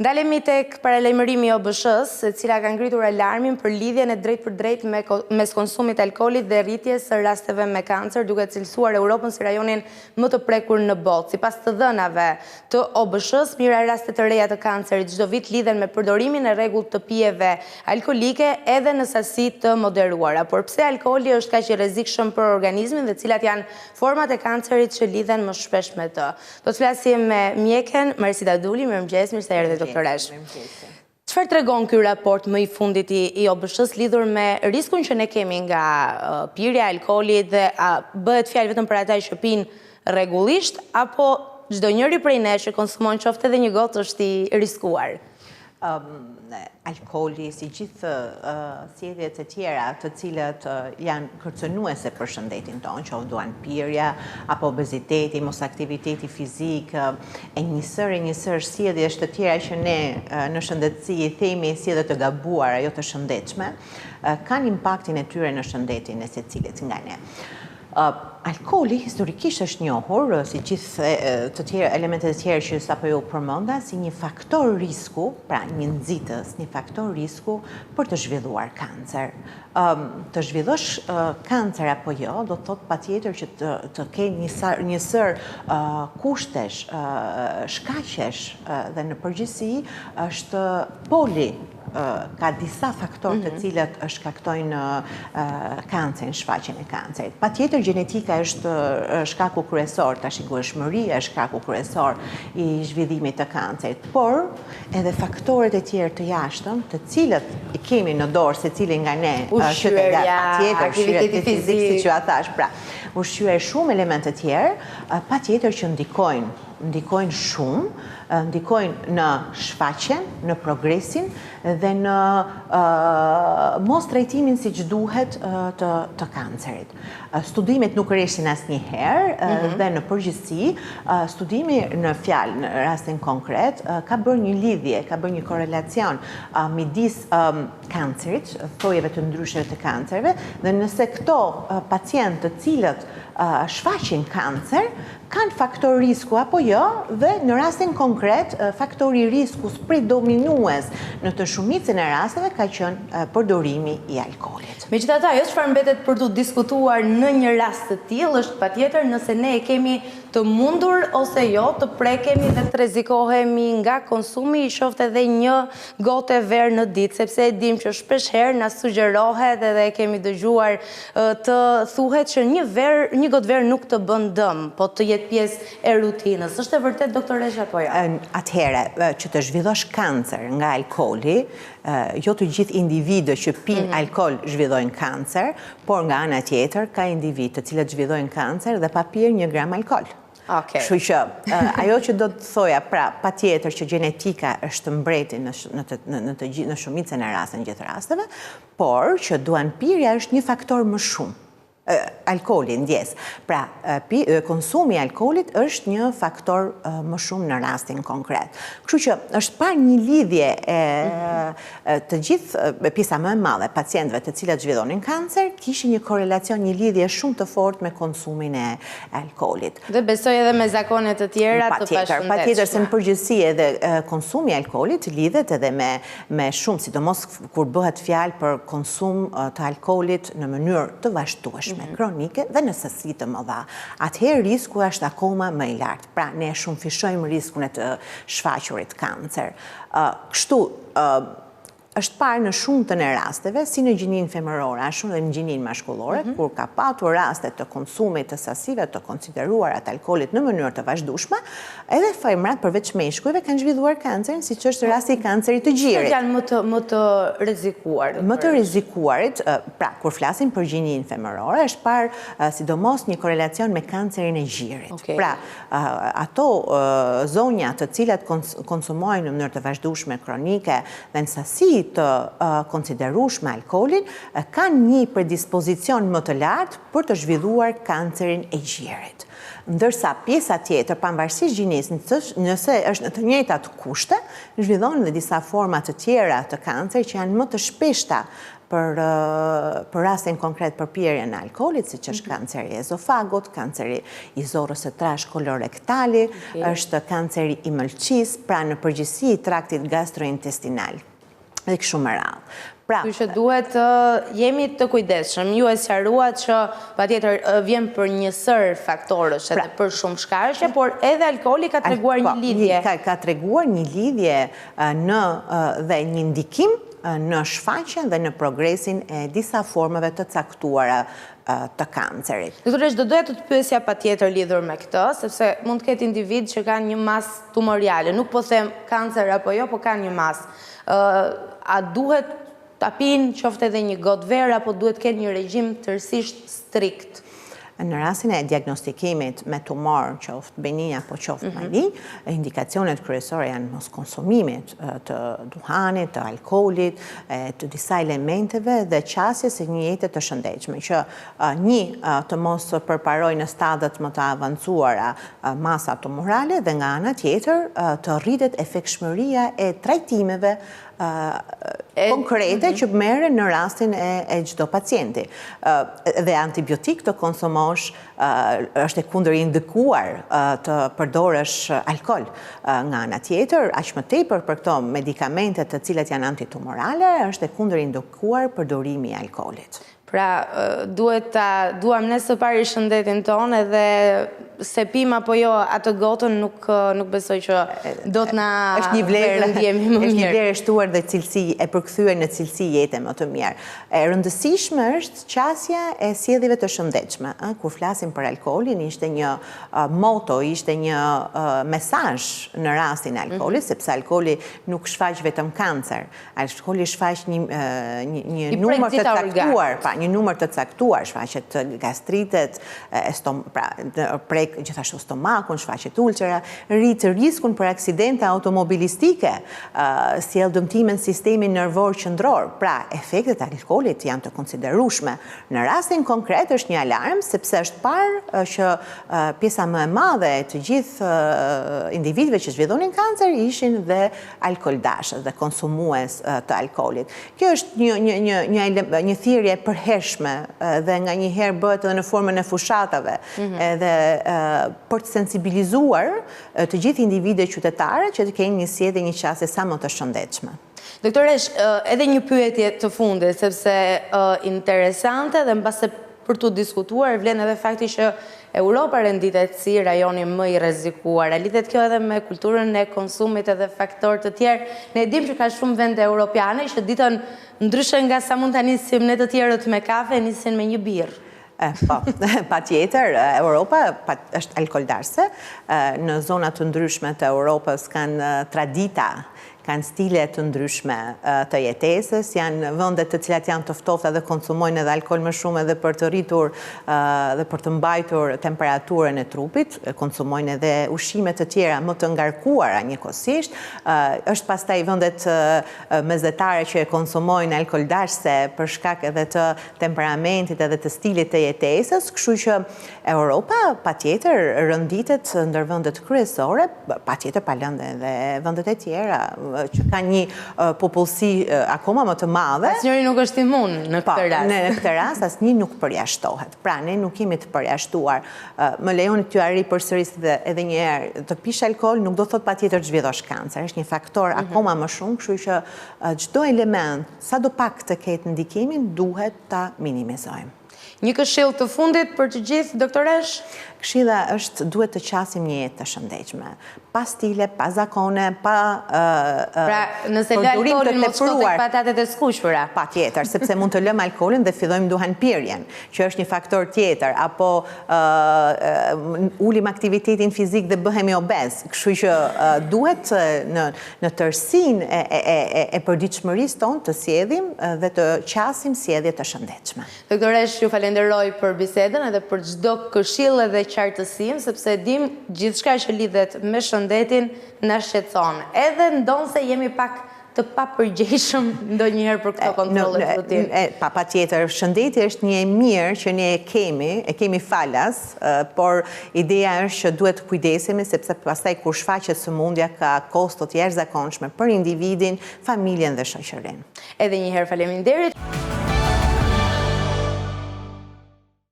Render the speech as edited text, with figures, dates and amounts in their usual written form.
Ndalemi tek paralajmërimi i OBSH-së, e cila ka ngritur alarmin për lidhjen e drejtpërdrejtë me mes konsumit të alkoolit dhe rritjes së rasteve me kancer, duke cilësuar Europën si rajonin më të prekur në botë. Sipas të dhënave të OBSH-së, mijëra raste të reja të kancerit çdo vit lidhen me përdorimin e rregullt të pijeve alkoolike edhe në sasi të moderuara. Por pse alkooli është kaq i rrezikshëm për organizmin dhe cilat janë format e kancerit që lidhen më shpesh me të? Do të flasim me mjeken Marsida Duli, mirëmëngjes, mirë se erdhe doktoreshë. Çfarë tregon ky raport më i fundit i, i OBSH-së lidhur me riskun që ne kemi nga pirja e alkoolit dhe a bëhet fjalë vetëm për ata që pinë rregullisht apo çdo njëri prej nesh që konsumon qoftë edhe një gotë është i riskuar? Alkooli, si gjithë sjelljet e tjera të cilat janë kërcënuese për shëndetin tonë, qoftë duhanpirja, apo obeziteti, mosaktiviteti fizik, e një sërë e një sërë sjelljesh të tjera që ne në shëndetësi i themi sjellje të gabuara, jo të shëndetshme, kanë impaktin e tyre në shëndetin e secilit nga ne. Alkooli historikisht është njohur, si gjithë të tjerë elementet e tjerë që sapo ju përmenda, si një faktor risku, pra një nxitës, një faktor risku për të zhvilluar kancer. Të zhvillosh kancer apo jo, do të thotë patjetër që të, të ke një, një sërë kushtesh, shkaqesh dhe në përgjithësi është poli ka disa faktorë të mhm. cilët shkaktojnë kancerin, shfaqjen e kancerit. Patjetër gjenetika është shkaku kryesor, trashëgueshmëria është shkaku kryesor i zhvillimit të kancerit, por edhe faktorët e tjerë të jashtëm, të cilët i kemi në dorë secili nga ne, ushqyerja, patjetër, aktiviteti fizik, siç jua thashë, pra, ushqyerja shumë elemente të tjerë, patjetër që ndikojnë ndikojnë shumë, ndikojnë në shfaqjen, në progresin dhe në mostrajtimin siç duhet të, të kancerit. Studimet nuk reshtin asnjëherë mhm. dhe në përgjithësi, studimi në fjalë, në rastin konkret, ka bërë një lidhje, ka bërë një korrelacion midis kancerit, llojeve të ndryshme të kancereve, dhe nëse këto pacientë të cilët shfaqin kancer, Kanë faktor risku apo jo dhe në rastin konkret faktori i riskut predominues në të shumicën e rasteve ka qenë përdorimi i alkoolit. Megjithatë, ajo çfarë mbetet për t'u diskutuar në një rast të tillë është patjetër nëse ne e kemi të mundur ose jo të prekemi dhe të rrezikohemi nga konsumi i qoftë edhe një gote verë në ditë, sepse e dimë që shpeshherë na sugjerohet edhe e kemi dëgjuar të thuhet që një verë, një gotë verë nuk të bën dëm, po të jetë pjesë e rutinës. Është e vërtetë doktoreshë apo jo? Atëherë, që të zhvillosh kancer nga alkooli, jo të gjithë individët që pinë mhm. alkool zhvillojnë kancer, por nga ana tjetër ka individë të cilët zhvillojnë kancer dhe pa pirë një gram alkool. Okej. Kështu që, ajo që do të thoja, pra, patjetër që gjenetika është mbreti në në të në të gjithë në shumicën e rasteve, në gjithë rasteve, por që duhanpirja është një faktor më shumë. Alkooli, ndjesë. Pra, konsumi i alkoolit është një faktor më shumë në rastin konkret. Kështu që është parë një lidhje e të gjithë pjesa më e madhe e pacientëve të cilët zhvillonin kancer kishin një korrelacion, një lidhje shumë të fortë me konsumin e alkoolit. Dhe besoj edhe me zakone të tjera të pashëndetshme. Patjetër, se në përgjithësi edhe konsumi i alkoolit lidhet edhe me me shumë, sidomos kur bëhet fjalë për konsum të alkoolit në mënyrë të vazhdueshme, mhm. kronike dhe në sasi të mëdha. Atëherë risku është akoma më i lartë. Pra, ne shumëfishojmë riskun e të shfaqurit kancer. Kështu, është parë në shumtën e rasteve, si në gjininë femërore, ashtu edhe në gjininë mashkullore, mhm. kur ka patur raste të konsumit të sasive të konsideruara të alkoolit në mënyrë të vazhdueshme, edhe femrat përveç meshkujve kanë zhvilluar kancerin, siç është rasti i kancerit të gjirit. Cilët janë më të më të rrezikuar? Më të rrezikuarit, pra kur flasim për gjininë femërore, është parë sidomos një korrelacion me kancerin e gjirit. Pra, ato zonja të cilat konsumojnë në mënyrë të vazhdueshme kronike dhe në sasi të konsiderueshme alkoolin, kanë një predispozicion më të lartë për të zhvilluar kancerin e gjirit. Ndërsa pjesa tjetër, pavarësisht gjinisë, nëse është në të njëjtat kushte, zhvillon dhe disa forma të tjera të kancerit që janë më të shpeshta. Për për rastin konkret për pirjen e alkoolit, siç është mhm. kanceri i ezofagut, kanceri i zorrës së trashë kolorektali, është kanceri i mëlçisë, pra në përgjithësi i traktit gastrointestinal dhe kështu me radhë. Pra, Kështu që duhet të jemi të kujdesshëm. Ju e sqaruat që patjetër vjen për një sërë faktorësh edhe pra, për shumë shkaqe, por edhe alkooli ka treguar një po, lidhje. Ka, ka treguar një lidhje në dhe një ndikim në shfaqjen dhe në progresin e disa formave të caktuara të kancerit. Doktoreshë, do doja të të pyesja patjetër lidhur me këtë, sepse mund të ketë individë që kanë një masë tumoriale, nuk po them kancer apo jo, po kanë një masë. A duhet ta pinë qoftë edhe një gotë verë apo duhet të kenë një regjim tërësisht strikt? Në rastin e diagnostikimit me tumor, qoftë beninj apo qoftë mhm. malinj, indikacionet kryesore janë moskonsumimit të duhanit, të alkoolit, të disa elementeve dhe qasjes së një jete të shëndetshme, që një të mos përparojë në stadet më të avancuara masa tumorale dhe nga ana tjetër të rritet efektshmëria e trajtimeve konkrete mhm. që merren në rastin e çdo pacienti. Dhe antibiotik të konsumosh është e kundërindikuar të përdorësh alkool. Nga ana tjetër, aq më tepër për këto medikamente të cilat janë antitumorale, është e kundërindikuar përdorimi i alkoolit. Pra, duhet ta duam ne së pari shëndetin tonë edhe se pimë apo jo atë gotën nuk nuk besoj që do të na është një vlerë të ndihemi më mirë. Është një vlerë e shtuar dhe cilësi e përkthyer në cilësi jete më të mirë. E rëndësishme është qasja e sjelljeve të shëndetshme, ë, kur flasim për alkoolin ishte një moto, ishte një mesazh në rastin e alkoolit, mhm. sepse alkooli nuk shfaq vetëm kancer, Alkooli shfaq një një një numër të caktuar, pa, një numër të caktuar, shfaqet gastritet, estom, pra, prek gjithashtu stomakun, shfaqet ulçera, rrit riskun për aksidente automobilistike, sjell dëmtime në sistemin nervor qendror. Pra, efektet e alkoolit janë të konsiderueshme. Në rastin konkret është një alarm sepse është parë që pjesa më e madhe e të gjithë individëve që zhvillonin kancer ishin dhe alkooldashës dhe konsumues të alkoolit. Kjo është një një një një një thirrje e përhershme dhe nganjëherë bëhet edhe në formën e fushatave, mhm. edhe për të sensibilizuar të gjithë individët qytetarët që të kenë një sjellje një qasje sa më të shëndetshme. Doktoreshë, edhe një pyetje të fundit, sepse interesante dhe mbase për t'u diskutuar vlen edhe fakti që Europa renditet si rajoni më i rrezikuar. A lidhet kjo edhe me kulturën e konsumit edhe faktorë të tjerë? Ne e dimë që ka shumë vende europiane që ditën ndryshe nga sa mund ta nisim ne të tjerët me kafe, nisin me një birrë. Po, patjetër, Europa është alkooldashëse. Në zona të ndryshme të Europës kanë tradita kanë stile të ndryshme të jetesës, janë vende të cilat janë të ftohta dhe konsumojnë edhe alkool më shumë edhe për të rritur dhe për të mbajtur temperaturën e trupit, konsumojnë edhe ushqime të tjera më të ngarkuara njëkohësisht. Është pastaj vendet mesdhetare që e konsumojnë alkooldashëse për shkak edhe të temperamentit edhe të stilit të jetesës, kështu që Europa patjetër renditet ndër vendet kryesore, patjetër pa lënë edhe vendet e tjera që kanë një popullsi akoma më të madhe. Asnjëri nuk është imun në po, këtë rast. Në këtë rast asnjë nuk përjashtohet. Pra ne nuk jemi të përjashtuar. Më lejoni t'jua ripërsëris dhe edhe një herë, të pish alkool nuk do thotë patjetër të zhvillosh kancer, është një faktor mhm. akoma më shumë, kështu që çdo element, sado pak të ketë ndikimin, duhet ta minimizojmë. Një këshillë të fundit për të gjithë, doktoreshë? Këshilla është duhet të qasim një jetë të shëndetshme, pa stile, pa zakone, pa Pra, nëse lë alkoolin mos shko tek patatet e skuqura. Patjetër, sepse mund të lëmë alkoolin dhe fillojmë duhanpirjen, që është një faktor tjetër, apo ulim aktivitetin fizik dhe bëhemi obez. Kështu që duhet në në tërësinë e e e e përditshmërisë tonë të sjellim dhe të qasim sjellje të shëndetshme. Doktoreshë, ju falenderoj për bisedën edhe për çdo këshillë edhe qartësim, sepse e dimë gjithçka që lidhet me shëndetin na shqetëson, edhe ndonëse jemi pak të papërgjegjshëm ndonjëherë për këto kontrolle rutinë. Pa, patjetër, shëndeti është një e mirë që ne e kemi, e kemi falas, por ideja është që duhet të kujdesemi sepse pastaj kur shfaqet sëmundja ka kosto të jashtëzakonshme për individin, familjen dhe shoqërinë. Edhe një herë faleminderit.